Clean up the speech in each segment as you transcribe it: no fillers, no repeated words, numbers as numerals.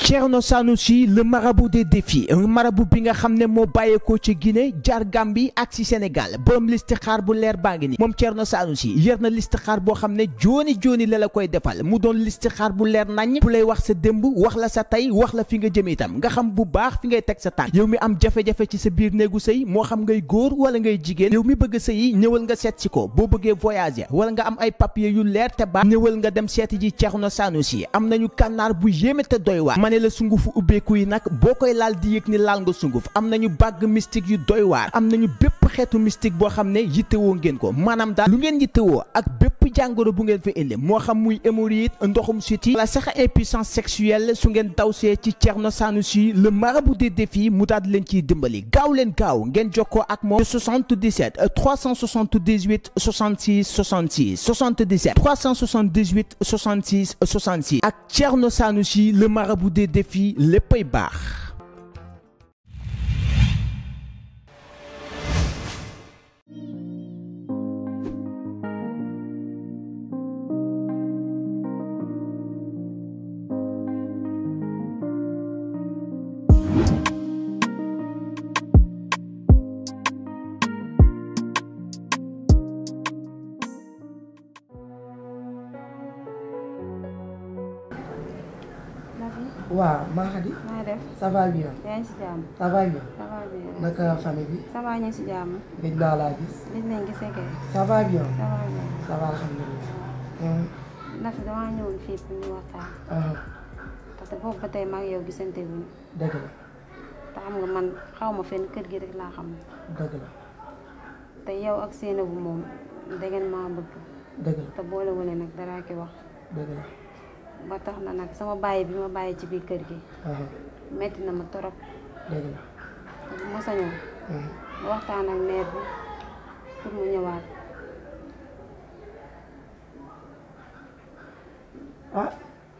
Thierno Sanoussi le marabout des défis un marabout bi nga xam ne moo bàyyeekoo ci Guinée jaar Gambie ak ci Sénégal borom listixaar bu leer baa ngi ni moom Thierno Sanoussi yor na listixaar boo xam ne jooni la koy defal mu doon listixaar bu leer nañ bu lay wax sa démb wax la sa tey wax la fi nga jëm itam nga xam bu baax fi ngay teg sa tànk yow mi am jafe-jafe ci sa biir néegu sëy moo xam ngay góor wala ngay jigéen yow mi bëgg sëy ñëwal nga seet si ko boo bëggee voyager wala nga am ay papier yu leer te baax ñëwal nga dem seeti ji Thierno Sanoussi am nañu kànnaar bu yéeme te doy waar ma ne la sungufu ubbeeku yi nag boo koy laal di yëg ni laal nga sunguf am nañu bague mystique yu doy waar am nañu bépp xeetu mystique boo xam ne yittewoo ngeen ko maanaam daal lu ngeen yittewoo ak bépp jàngoro bu ngeen fa indi moo xam muy hémorroïde ndoxum siti wala sax impuissance sexuelle su ngeen dawsee ci Thierno Sanoussi le marabout des défis mu daal leen ciy dimbali gaaw leen gaaw ngeen jokkoo ak moom 77 378 66 66 77 378 66 66 ak Thierno Sanoussi le marabout des défis léppay baax. waaw maa Khady. maa def. ça va bien. yaa ngi si jàmm. ça va bien. ça va bien. naka famille bi. ça va ñu ngi si jàmm. gëj naa laa gis. gis nañ gisee kay. ça va bien. ça va bien. ça va alhamdulilah. Nafi damaa ñëwoon fii pour ñu waxtaan. parce que boobu ba tey maa ngi yow gisante wuñu. dëgg la. te xam nga man xaw ma fenn kër gi rek laa xam. dëgg la. te yow ak Seynabou moom dangeen maa bëgg. dëgg la. te boole wu ne nag daraa ki wax. dëgg la. ba tax na nag sama bàyyi bi ma bàyyi ci biir kër gi. metti na ma torop. dëgg la. te bu ma sañoon. ma waxtaan ak mère bi pour mu ñëwaat. ah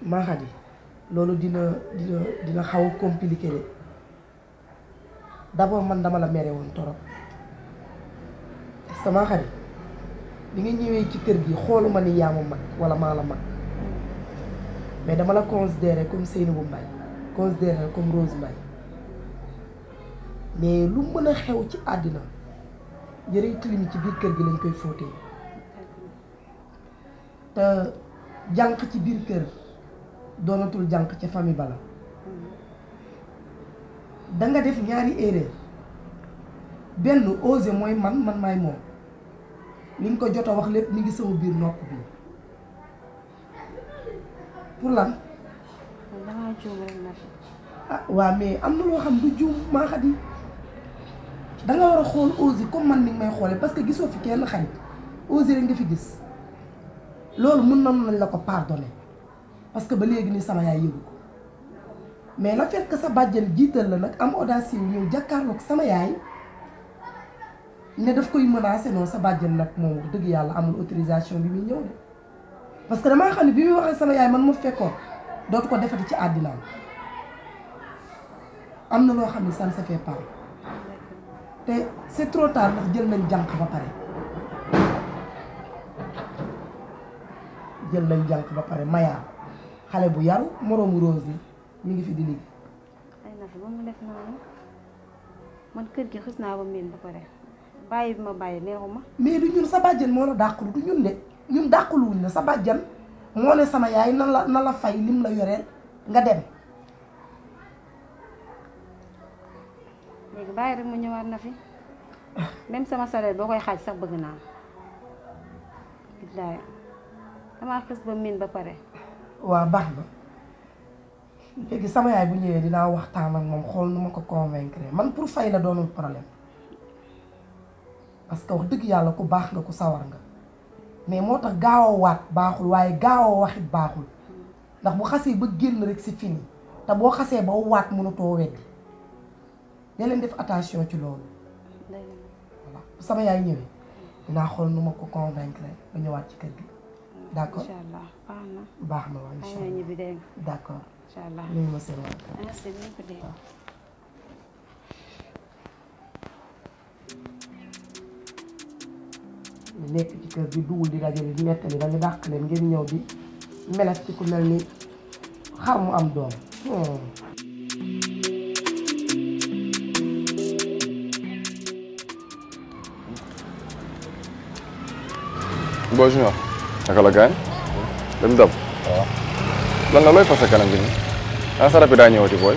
maa Khady loolu dina xaw a compliqué de d'abord man dama la mere woon torop parce que maa Khady bi nga ñëwee ci kër gi xooluma ni yaa ma mag wala maa la mag mais dama la considéré comme Seynabou Mbaye considéré comme Rose Mbaye mais lu mën a xew ci àddina yëre tilim ci biir kër gi lañ koy fóotee te jànq ci biir kër doonatul jànq ca famille bala danga def ñaari erreur benn osé mooy man maay moom li nga ko jot a wax lépp mi ngi sama biir nopp bi pour lan. damaa juum rek Nafi. ah waaw mais am na loo xam du juum maa Khady danga war a xool osé comme man ni nga may xoolee parce que gisoo fi kenn xarit osé rek nga fi gis loolu mën nañ la ko pardonner parce que ba léegi ni sama yaay yëgu ko mais la fait que sa bàjjen jiital la nag am audace yu ñëw jàkkaarloog sama yaay ne daf koy menacer non sa bàjjen nag moom wax dëgg yàlla amul autorisation bi muy ñëw de parce que damaa xam ne bi muy waxee sama yaay man ma fekkoon dootu ko defati ci àddinaam am na loo xam ne ça ne se fait pas te c'est trop tard ndax jël nañ jànq ba pare mayaa xale bu yaru moroomu Rose yi mi ngi fi di liggéey. ay Nafi ba mu def noonu man kër gi xis naa ba miin ba pare bàyyi bi ma bàyyi neexuma. mais du ñun sa bàjjen moo la dàqulu du ñun de ñun dàqulu wuñ la sa bàjjen moo ne sama yaay na la fay lim la yoreel nga dem. léegi bàyyi rek mu ñëwaat Nafi même sama salaire boo koy xaaj sax bëgg naa billaay damaa xis ba miin ba pare. waaw baax na léegi sama yaay bu ñëwee dinaa waxtaan ak moom xool nu ma ko convaincre man pour fay la doonul problème parce que wax dëgg yàlla ku baax nga ku sawar nga mais moo tax gaaw a waat baaxul waaye gaaw a waxit baaxul ndax bu xasee ba génn rek c'est fini te boo xasee ba waat mënatoo weddi ne leen def attention ci loolu voilà bu sama yaay ñëwee dinaa xool nu ma ko convaincre ba ñëwaat ci kër gi. d'accord incha allah baax na waaw incha allah ñibbi dégg d'accord incha allah nuyu ma seen waa. merci beaucoup dégg nekk ci kër gi duwul di dajale di nettali dañu dàq leen ngeen ñëw di meles ci ku mel ni xar mu am doom Boy Junior naka la gaañ dem dab lan la looy fas kanam gi nii ah sa rapi daa ñëwati booy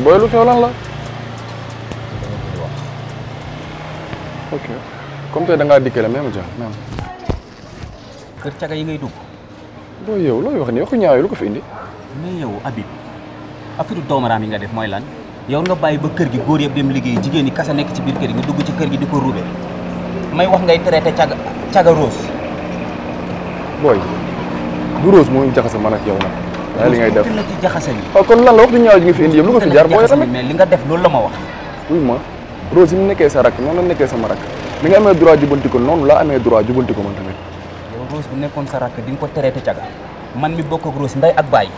booy lu xew lan la ok comme tey da ngaa dikkale même ja même kër caga yi ngay dugg booy yow looy wax nii waxu ñaaw yi lu ko fi indi mais yow Habib affaire doomaraam yi nga def mooy lan yow nga bàyyi ba kër gi góor yëpp dem liggéey jigéen ñi kasa nekk ci biir kër gi nga dugg ci kër gi di ko ruube may wax ngay traité caga Rose booy du Rose moo ñu jaxase man ak yow nag waaye li ngay def la ci jaxase bi kon lan la wax du ñaaw ji nga fi indi yëpp lu ko fi jaar booy tamit mais li nga def loolu la ma wax oui ma Rose yi mu nekkee sa rakk noonu la nekkee sama rakk ni nga amee droit jubanti ko noonu la amee droit jubanti ko man tamit yow Rose bu nekkoon sa rakk di nga ko traité caga man mi bokk ak Rose nday ak baay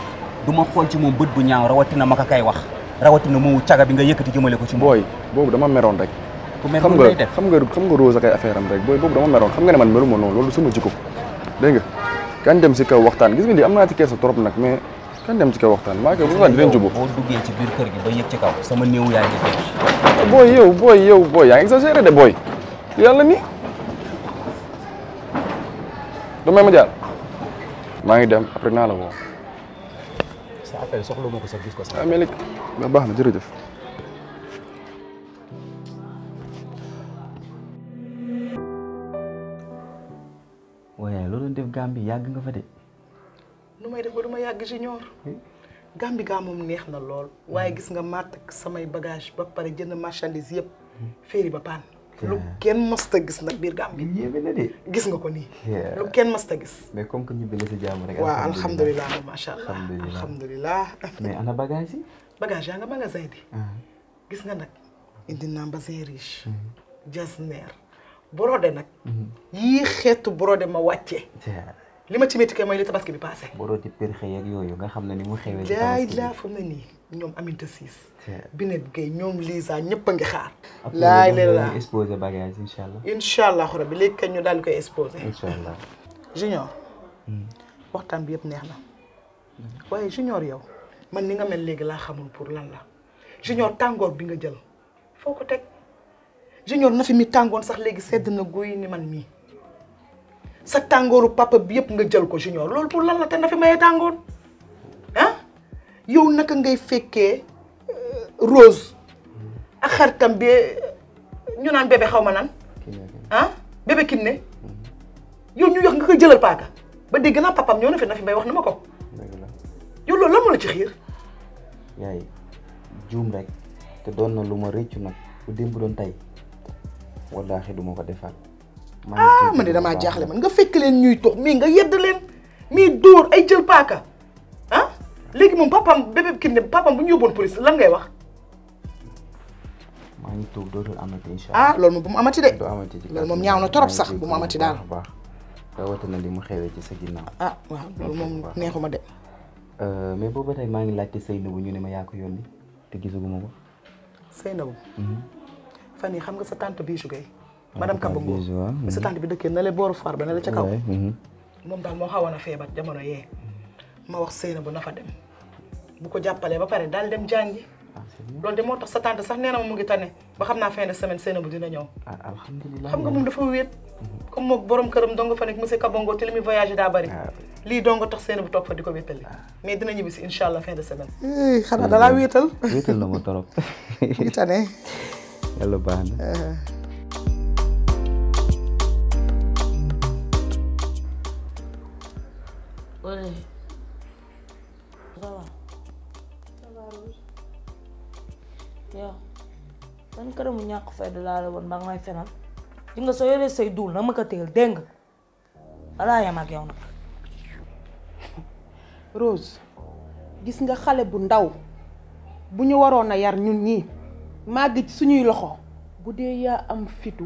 du ma xool ci moom bët bu ñaaw rawatina ma ka kay wax rawatina moomu caga bi nga yëkkati jëmale ko ci moom booy boobu dama meroon rek xam nga Rose ak ay affaire am rek booy boobu dama meroon xam nga ne man meluma noonu loolu sama jikko dégg nga kan dem si kaw waxtaan gis nga lii am naa ci keesa trop nag mais kan dem ci kaw waxtaan maa ngi koy bu dinañ jubóo boo duggee ci biir kër gi ba yëg ci kaw sama néew yaa ngi dégg booy yaa ngi exagéré de booy yàlla ni du may ma jaar maa ngi dem après naa la woo sa appel soxla ma ko sa gis ko sa mais léegi baax na jërëjëf waaye loolu def Gambie yàgg nga fa de nu may def ba du ma yàgg Junior Gambie gaa moom neex na lool waaye gis nga maa takk samay bagage ba pare jënd marchandise yëpp féeri ba paan lu kenn mosta gis nag biir Gambie yéeme na de gis nga ko nii lu kenn mosta gis mais comme que ñibbi la si jàmm rek waaw alhamdulilah macha allah alhamdulilah mais ana bagage yi bagage yaa nga magasin bi gis nga nag indi naa bazin riche jasner borode nag yii xeetu borode ma wàccee li ma ci métti kay mooy li tabaski bi passé borode perxe yeeg yooyu nga xam ne ni mu xewee ci jaay laa fa mu ne nii ñoom Aminta Siis Binet Gueye ñoom Lisa ñëpp a ngi xaar laay leen laa exposé bagage incha allah rabbi léegi kañ ñu daal di koy exposé incha allah Junior waxtaan bi yëpp neex na waaye Junior yow man ni nga mel léegi laa xamul pour lan la Junior tàngoor bi nga jël foo ko teg Junior na fi mi tàngoon sax léegi sedd na guy ni man mii sa tàngooru papa bi yëpp nga jël ko Junior loolu pour lan la te na fi mayee tàngoon ah yow naka ngay fekkee Rose ak xaritam bi ñu naan bébé xaw ma nan ah bébé Kiné yow ñu yox nga koy jëlal paaka ba dégg naa papam ñëw na fi mbay wax na ma ko yow loolu lan moo la ci xiir yaay juum rek te doon na lu ma rëccu nag bu démb doon tey wallaahi du ma ko defaat man de damaa jaaxle man nga fekk leen ñuy tox mais nga yedd leen mii dóor ay jël paaka ah léegi moom papam bébé Kiné papam bu ñu yóbboon police lan ngay wax maa ngi toog dootul amati incha allah loolu moom bu mu amati de du amati ci loolu moom ñaaw na torop sax bu mu amati daal baax rawatina li mu xewee ci sa ginnaaw waaw loolu moom neexuma de mais boobu tey maa ngi laajte Seynabou ñu ne ma yaa ko yónni te gisaguma ko Seynabou fan yi xam nga sa tante Bijou Gueye madame Kabongo sa tante bi dëkkee na le booru foire ba na la ca kaw moom daal moo xawoon a feebar jamono yee ma wax Seynabou na fa dem bu ko jàppalee ba pare daal dem jàngi loolu de moo tax sa tante sax nee na ma mu ngi tane ba xam naa fin de semaine Seynabou dina ñëw alhamdulilah xam nga moom dafa wéet comme moom borom këram dong fa nekk monsieur Kabongo te li muy voyagé daa bari lii dong tax Seynabou toog fa di ko wéetali mais dina ñibbi si incha allah fin de semaine xanaa dalaa wéetal wéetal na ma torop ngi tane yàlla baax na yow man këram mu ñàkk fayda laa la woon ba nga may fenal di nga soo yoree say duul na ma ko téyel dégg nga balaa yam ak yow nag Rose gis nga xale bu ndaw bu ñu waroon a yar ñun ñii màgg ci suñuy loxo bu dee yaa am fitu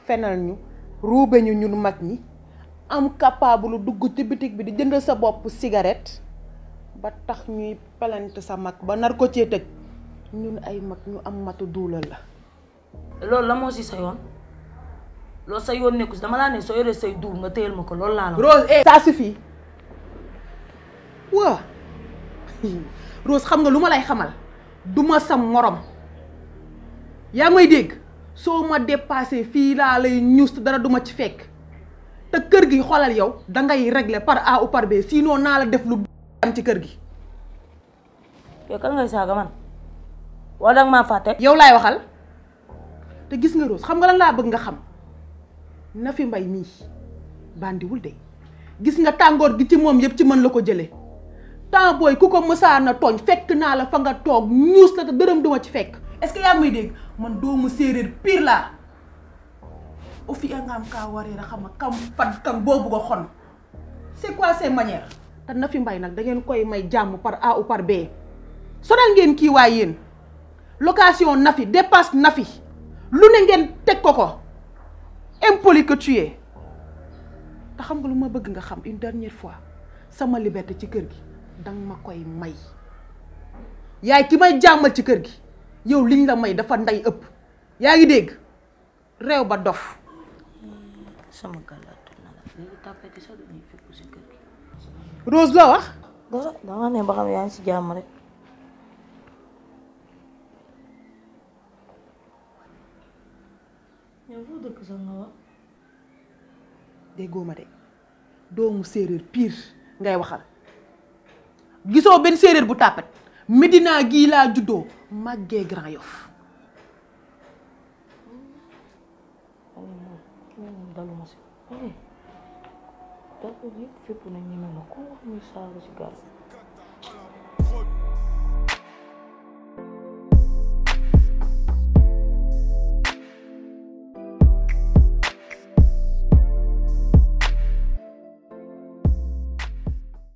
fenal ñu ruube ñu ñun mag ñi am capable dugg ci bitig bi di jënd sa bopp cigarette ba tax ñuy plainte sa mag ba nar ko cee tëj ñun ay mag ñu am matu duulal la loolu la moo si sa yoon loolu sa yoon nekku si dama laa ne soo yoree say duul nga téyel ma ko loolu laa la Rose ça suffit waa Rose xam nga lu ma lay xamal duma sa morom yaa may dégg soo ma dépassé fii laa lay ñuus dara duma ci fekk te kër gi xoolal yow dangay régler par A ou par B sinon naa la def lu am ci kër gi. yow kan ngay saaga man wala danga maa fàtte. yow laay waxal te gis nga Rose xam nga lan laa bëgg nga xam na fi mbay mii bandiwul de gis nga tàngoor gi ci moom yëpp ci mën la ko jëlee temps booy ku ko mësaan a tooñ fekk naa la fa nga toog ñuus la te dërëm duma ci fekk est-ce que yaa may dégg man doomu séeréer pire laa au fi nga am kaa waree xam nga kam fan kam boobu nga xon c'est quoi ces manières te na fi mbay nag da ngeen koy may jàmm par A ou par B sonal ngeen kii waay yéen location Nafi dépasse Nafi lu ne ngeen teg ko impoli que tu es te xam nga lu ma bëgg nga xam une dernière fois sama liberté ci kër gi danga ma koy may yaay ki may jàmmal ci kër gi yow liñ la may dafa nday ëpp yaa ngi dégg réew ba dof sama gàllaat na la léegi tàppati sax dañuy fekk si kër gi. Rose loo wax. dara danga ne ba xam yaa ngi si jàmm rek. yow foo dëkk sax nga wax. déggoo ma de doomu séeréer pire ngay waxal gisoo benn séeréer bu tàppat Medina gii laa juddoo màggee Grand Yoff. daluma si. dara yëpp fépp na ñeme ma ko wax muy saaga si gàll.